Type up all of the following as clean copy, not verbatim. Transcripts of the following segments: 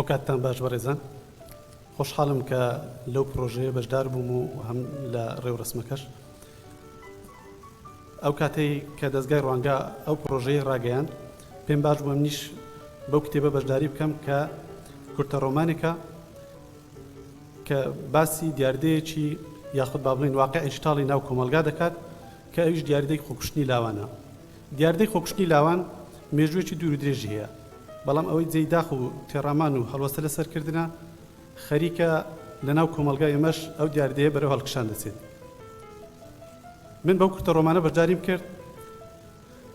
ئەو کاتتان باش بەڕێزان. خۆشحاڵم کە لەو پڕۆژەیە بەشدار بووم و هەم لە ڕێوڕەسمەکەش. ئەو کاتەی کە دەزگای ڕوانگە ئەو پڕۆژەیەی ڕاگەیاند، پێم باش بوو منیش بەو کتێبە بەشداری بکەم کە کورتە ڕۆمانێکە کە باسی دیاردەیەکی یاخود با بڵێین واقعێکی تاڵی ناو کۆمەڵگا دەکات کە ئەویش دیاردەی خۆکوشتنی لاوانە. دیاردەی خۆکوشتنی لاوان مێژوویەکی دوور و درێژی هەیە، بەڵام ئەوەی جێی داخ و تێڕامان و هەڵوەستە لەسەر کردنە، خەریکە لەناو کۆمەڵگای ئێمەش ئەو دیاردەیە بەرەو هەڵکشان دەچێت. من بەو کورتە ڕۆمانە بەشداریم کرد.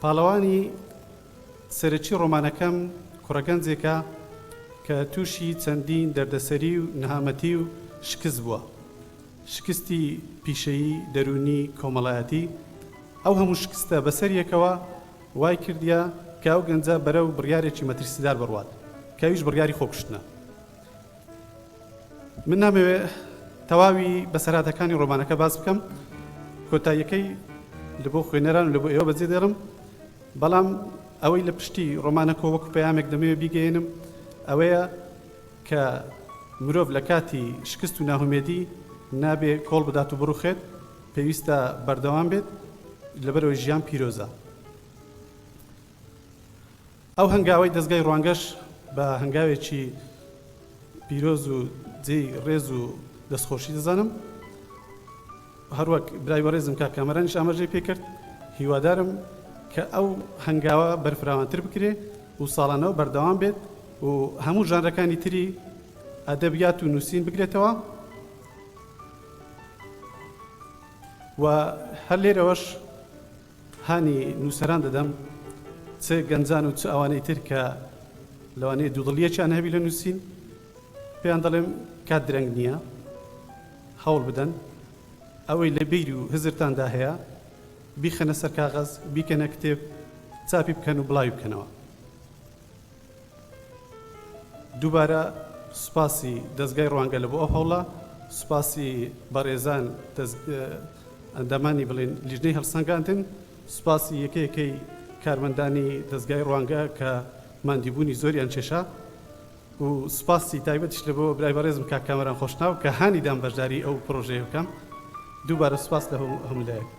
پاڵەوانی سەرەکی ڕۆمانەکەم کوڕە گەنجێکە کە تووشی چەندین دەردەسەری و نەهامەتی و شکست بووە. شکستی پیشەیی، دەروونی، کۆمەڵایەتی. ئەو هەموو شکستە بەسەریەکەوە وای کردیە کە ئەو گەنجە بەرەو بڕیارێکی مەترسیدار بڕوات کە ئەویش بڕیاری خۆکوشتنە. من نامەوێ تەواوی بەسەرهاتەکانی ڕۆمانەکە باس بکەم، کۆتاییەکەی لە بۆ خوێنەران و لە بۆ ئێوە بەجێ دێڵم، بەڵام ئەوەی لە پشتی ڕۆمانەکەوە وەکو پەیامێک دەمەوێ بیگەیەنم ئەوەیە کە مرۆڤ لە کاتی شکست و ناهومێدی نابێ کۆڵ بدات و بڕوخێت، پێویستە بەردەوام بێت لەبەرئەوەی ژیان پیرۆزە. ئەو هەنگاوەی دەزگای ڕوانگەش بە هەنگاوێکی پیرۆز و جێی ڕێز و دەستخۆشی دەزانم. هەروەک برای بەڕێزم کاک کامەرانیش ئاماژەی پێکرد، هیوادارم کە ئەو هەنگاوە بەرفراوانتر بکرێ و ساڵانەوە بەردەوام بێت و هەموو ژانرەکانی تری ئەدەبیات و نووسین بگرێتەوە. و هەر لێرەوەش هانی نووسەران دەدەم چ گەنجان و چ ئەوانەی تر کە لەوانەیە دوودڵیەکیان هەبی لە نووسین پێیان دەڵێم کات درەنگ نییە هەوڵ بدەن ئەوەی لە بیر و هزرتاندا هەیە بیخەنە سەر کاغەز بیکەنە کتێب چاپی بکەن و بڵاوی بکەنەوە. دووبارە سوپاسی دەزگای ڕوانگە لە بۆ ئەو هەوڵە، سوپاسی بەڕێزان ئەندامانی بڵێن لیژنەی هەڵسەنگاندن، سوپاسی یەکە یەکەی کارمەندانی دەزگای ڕوانگە کە ماندیبوونی زۆریان کێشا و سوپاسی تایبەتیش لە بۆ برای بەڕێزم کاک کامەران خۆشناو کە هانی دام بەشداری ئەو پڕۆژەیە بکەم. دووبارە سوپاس لە هەموو لایەک.